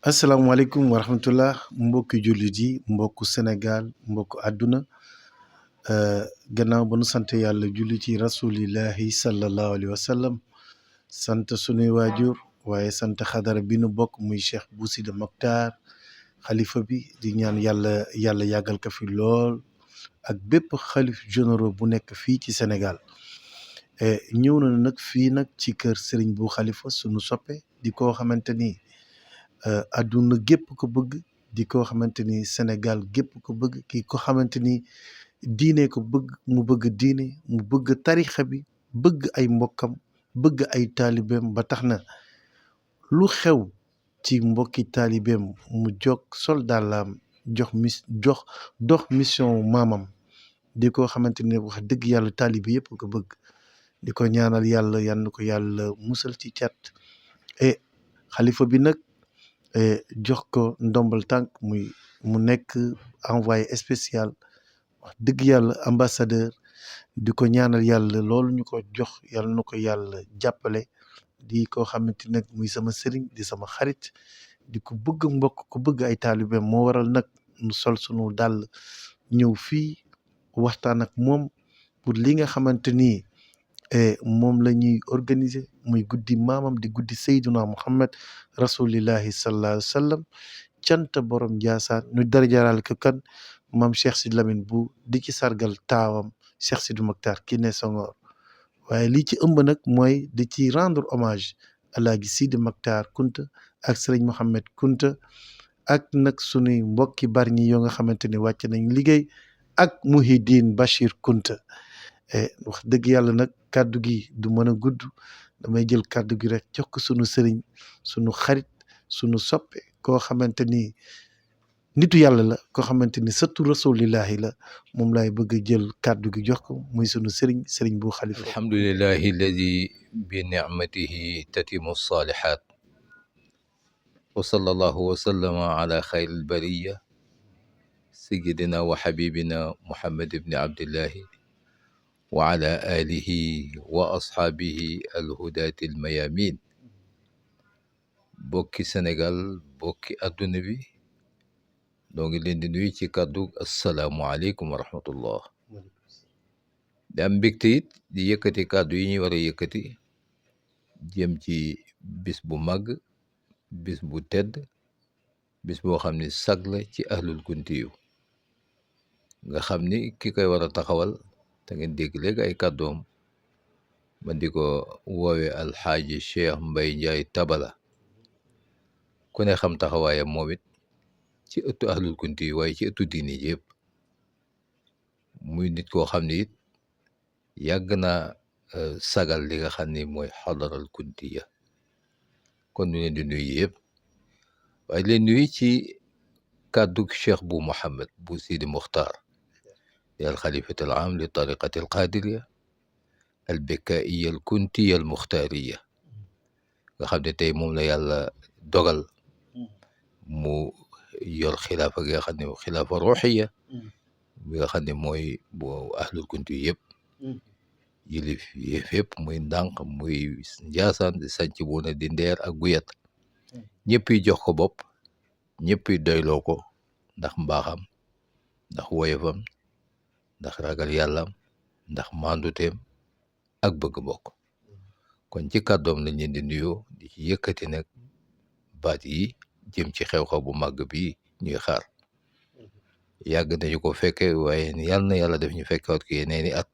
asalaamaaleykum wa rahmatullah mbokki jullit yi mbokku Sénégal mbokku àdduna gannaaw ba nu sant yàlla julli ci rasulillahi sallallahu alayhi wa sallam sant sunuy waajur waaye sant xadara bi nu bokk muy Cheikh Bou Sidi Mokhtar xalifa bi di ñaan yàlla yàggal ko fi lool ak bépp xalif généraux bu nekk fii ci Sénégal ñëw na nag fii nag ci kër Serigne Bou Khalifa sunu soppe di koo xamante ni àdduna gépp ko bëgg di ko xamante ni Sénégal gépp ko bëgg ki ko xamante ni diine ko bëgg mu bëgg diine mu bëgg tarixa bi bëgg ay mbokkam bëgg ay taalibeem ba tax na lu xew ci mbokki taalibeem mu jog soldalaam dox mission maamam di ko xamante ni wax dëgg yàlla taalibe yëpp ko bëgg di ko ñaanal yàlla yal na ko yàlla musal ci cat xalifa bi nag jox ko ndombal tànk mu nekk envoyé spécial wax dëgg yàlla ambassadeur di ko ñaanal yàlla loolu ñu ko jox yàlla na ko yàlla jàppale di ko xamante nag muy sama sëriñ di sama xarit di ko bëgg mbokk ko bëgg ay taalibeem moo waral nag nu sol sunu dàll ñëw fii waxtaan ak moom pour li nga xamante ni moom la ñuy organiser muy guddi maamam di guddi Seydina Muhammad rasulillahi sallallahu alayhi wa sallam cant borom Ndiassane ñu dara jaral ko kan maam Cheikh Sidi Lamine Bou di ci sargal taawam Cheikh Sidi Mokhtar Kiné Senghor waaye lii ci ëmb nag mooy di ci rendre hommage Alaaji Sidi Mokhtar Kunta ak Serigne Mohamed Kunta ak nag sunuy mbokki Bargny yoo nga xamante ni wàcc nañ liggéey ak Mouhidine Bachir Kunta wax dëgg yàlla nag kàddu gi du mën a gudd damay jël kàddu gi rek jox ko sunu sëriñ sunu xarit sunu soppe koo xamante ni nitu yàlla la koo xamante ni sëttu rasulillahi la moom laay bëgg a jël kàddu gi jox ko muy sunu sëriñ Bou Khalifa. alhamdulillahi alladi bi nicmatihi tatimu salihat wa sallallahu wa sallama ala xayri albariya sayidina wa xabibina muhammad ibni abdillahi wa ala alihi wa ashaabihi alhudaati almayamin bokki Sénégal bokki adduna bi doo ngi leen di nuyu ci kàddu asalaamualeykum wa rahmatullah di am mbégte it di yëkkati kàddu yi ñuy war a yëkkati jëm ci bis bu màgg bis bu tedd bis boo xam ni sag la ci ahlul kunti yu nga xam ni ki koy war a taxawal te ngeen dégg léegi ay kàddoom man di ko woowe alxaaji Cheikh Mbay Njaay Tabala ku ne xam taxawaayam moom it ci ëttu ahlul kunti yu waaye ci ëttu diini yëpp muy nit koo xam ni it yàgg naa sagal li nga xam ni mooy xadaral kuntiya kon ñu leen di nuyu yëpp waaye leen nuyu ci kàddug Cheikh Bou Mouhamed Bou Sidi Mokhtar di al xalifat al am li tariqati al qadiriya al bekaiya al kuntiya al muxtaariya nga xam ne tey moom la yàlla dogal mu yor xilaafa gi nga xam ne xilaafa ruuxiya bi nga xam ne mooy bu ahlul kunti yëpp yilif yëpp muy ndànk muy njaasaan di sanc buuna di ndeer ak guyat ñëpp yi jox ko bopp ñëpp yi doyloo ko ndax mbaaxam ndax woyofam ndax ragal yàllam ndax manduteem ak bëgg bokk kon ci kàddoom lañ leen di nuyoo di ci yëkkati nag baat yi jëm ci xew-xew bu màgg bi ñuy xaar yàgg nañu ko fekke waaye yàlla na yàlla def ñu fekkoot ki yeneeni at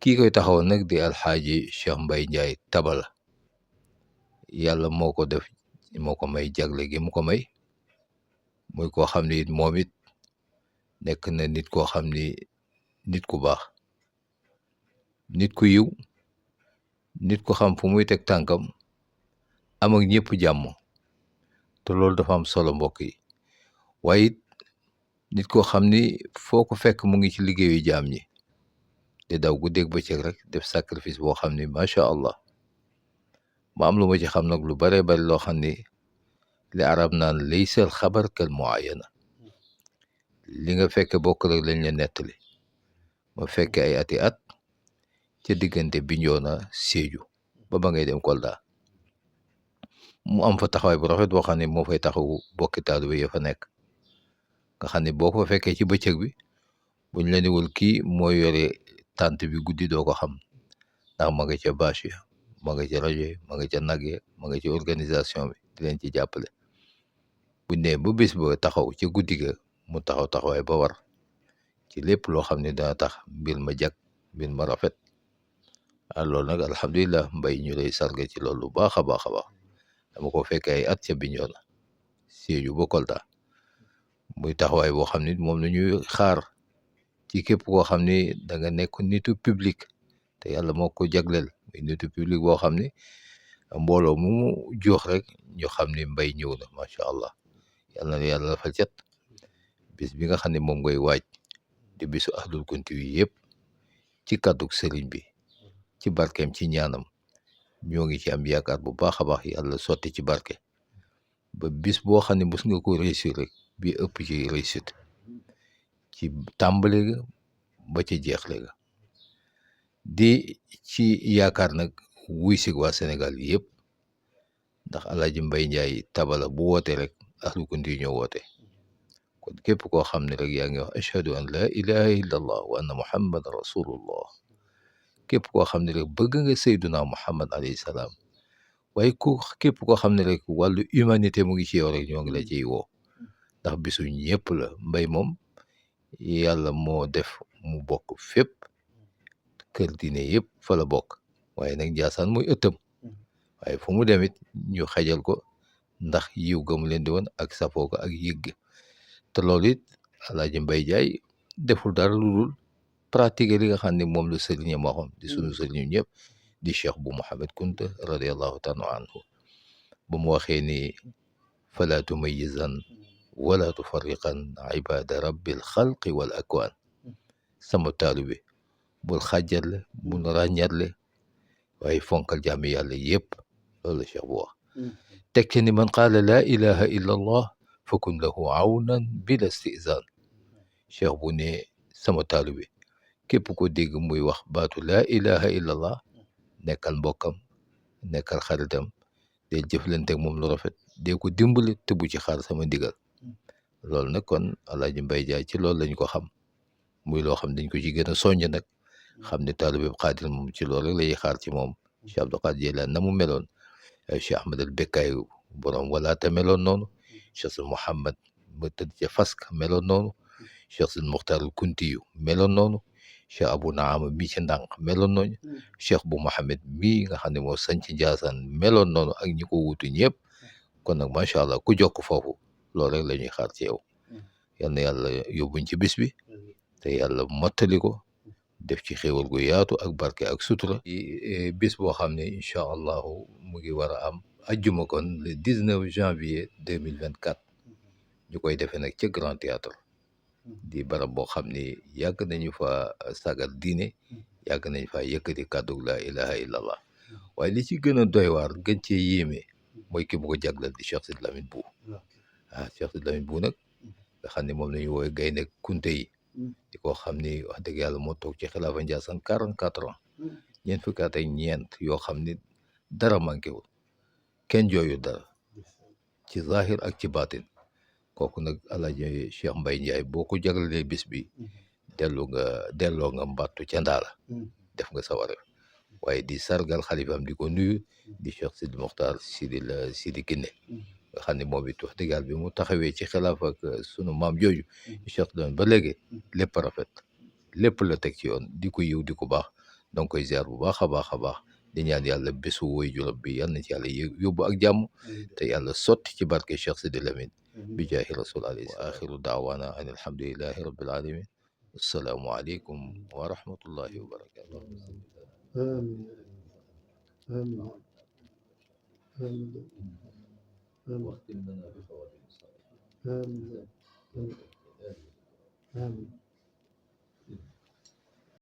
kii koy taxaw nag di alxaaji Cheikh Mbay Njaay Tabala yàlla moo ko def moo ko may jagle gi mu ko may muy koo xam ni moom it nekk na nit koo xam ni nit ku baax nit ku yiw nit ku xam fu muy teg tànkam am ak ñëpp jàmm te loolu dafa am solo mbokk yi waaye it nit koo xam ni foo ko fekk mu ngi ci liggéeyu jaam ñi di daw guddeeg bëccëg rek def sacrifice boo xam ni macha allah ma am lu ma ci xam nag lu bare bari loo xam ni li arab naan laysal xabar kal muayana li nga fekke bokk rek lañ la nettali ma fekke ay ati at ca diggante Bignona Sédhiou ba ngay dem Kolda mu am fa taxawaay bu rafet boo xam ne moo fay taxawu bokki taalibe ya fa nekk nga xam ne boo ko fekkee ci bëccëg bi buñ la niwul kii moo yore tànt bi guddi doo ko xam ndax ma nga ca bâche ya ma nga ca rajo yi ma nga ca nag ya ma nga ca organisation bi di leen ci jàppale buñ ne ba bés ba taxaw ca guddi ga mu taxaw taxawaay ba war ci lépp loo xam ne dana tax mbir ma jag mbir ma rafet loolu nag alhamdulilah mbay ñu lay sarga ci loolu lu baax a baax a baax dama ko fekkee ay at ca Bignona Sédhiou ba Kolda muy taxawaay boo xam ne moom la ñuy xaar ci képp koo xam ne da nga nekk nitu public te yàlla moo ko jagleel muy nitu public boo xam ne mbooloo mu jox rek ñu xam ne mbay ñëw na macha allah yàlla na yàlla dafa cet bis bi nga xam ne moom ngay waaj di bisu ahlul kunti wi yëpp ci kàddug sëriñ bi ci barkeem ci ñaanam ñoo ngi ci am yaakaar bu baax a baax yàlla sotti ci barke ba bis boo xam ne mos nga ko réussir rek bi ëpp ci réussite ci tàmbali ga ba ci jeexle ga di ci yaakaar nag wuy sig waa Sénégal yëpp ndax Alaaji Mbay Njaay tabala bu woote rek ahlu kunti ñoo woote kon képp koo xam ne rek yaa ngi wax ashhadu an la ilaha illa allah wa anna muhammad rasulullah képp koo xam ne rek bëgg nga sayduna muhammad alayhi salaam waaye képp koo xam ne rek wàllu humanité mu ngi ci yow rek ñoo ngi la ciy woo ndax bisu ñëpp la mbay moom yàlla moo def mu bokk fépp kër diine yëpp fa la bokk waaye nag Njaasaan muy ëttam waaye fu mu demit ñu xajal ko ndax yiw ga mu leen di woon ak safoo ko ak yëgg te loolu it Alaaji Mbay Jaay deful dara lu dul pratiquer li nga xam ne moom la sëriñam waxoon di sunu sëriñu ñëpp di Cheikh bu Mouhamed Kunta radiallahu taala anhu ba mu waxee ni fala tumayizan wala tufarriqan ibada rabbil xalqi wal akwaan sama taalibe bul xàjjarle bul ràññarle waaye fonkal jaami yàlla yëpp loolu la Cheikh bu wax tekki ni man qaala laa ilaha illa allah fakun lahu awnan bila istizaan Cheikh bu ne sama taalibe képp ko dégg muy wax baatu laa ilaha illa allah nekkal mbokkam nekkal xaritam dee jëflante ak moom lu rafet dee ko dimbali te bu ci xaar sama ndigal loolu nag kon Alaaji Mbay Jaay ci loolu lañ ko xam muy loo xam dañ ko ci gën a soññ nag xam ne taalibe Xaadir moom ci loolu rek lay xaar ci moom Cheikh Abdou Khadre Jeylaani na mu meloon Cheikh Ahmad al Bekkaay borom walaate meloon noonu Cheikh Sidi Mouhamed ma tëdd ca Fask meloon noonu Cheikh Sidi Muxtaar al Kuntiyu meloon noonu Cheikh Abu Naama mii ci ndànk meloon noonu Cheikh bu Mouhamed mii nga xam ne moo sañ ci Njaasaan meloon noonu ak ñi ko wutu ñëpp kon nag macha allah ku jokk foofu loolu rek la ñuy xaar ci yow yal na yàlla yóbbuñ ci bis bi te yàlla mottali ko def ci xéwal gu yaatu ak barke ak sutura. bis boo xam ne incha allahu mu ngi war a am ajjuma kon le 19 janvier 2024 ñu koy defee nag ca Grand Théâtre di barab boo xam ni yàgg nañu fa sagal diine yàgg nañ fa yëkkati kàddu la ilaha illallah waaye li ci gën a doy waar gën cee yéeme mooy ki bu ko jaglal di Cheikh Sidi Lamine Bou Cheikh Sidi Lamine Bou nag nga xam ne moom la ñu woowee gaynde kunte yi di ko xam ni wax dëgg yàlla moo toog ci xilaafa Njaasaan 44 ans ñeent fukki at ak ñeent yoo xam ni dara manqué wul kenn jooyu dara ci zahir ak ci baatin kooku nag Alaaji Cheikh Mbay Njaay boo ko jaglalee bis bi delloo nga mbattu ca ndaala def nga sa wareef waaye di sargal xalifaam di ko nuyu di Cheikh Sidi Mokhtar Sidi Kiné nga xam ne moom it wax dëgg yàlla bi mu taxawee ci xilaaf ak sunu maam jooju Cheikh doon ba léegi lépp rafet lépp la teg ci yoon di ko yiw di ko baax donc koy ziar bu baax a baax a baax di ñaan yàlla bésu woy juróom bi yal na ci yàlla yóbbu ak jàmm te yàlla sotti ci barke Cheikh Sidi Lamine bi jaahi rasul alayhi wa axiru daawana an alhamdulillahi rabbil alamin assalaamu aleykum wa rahmatullahi wa barakatuh آمين آمين آمين آمين آمين آمين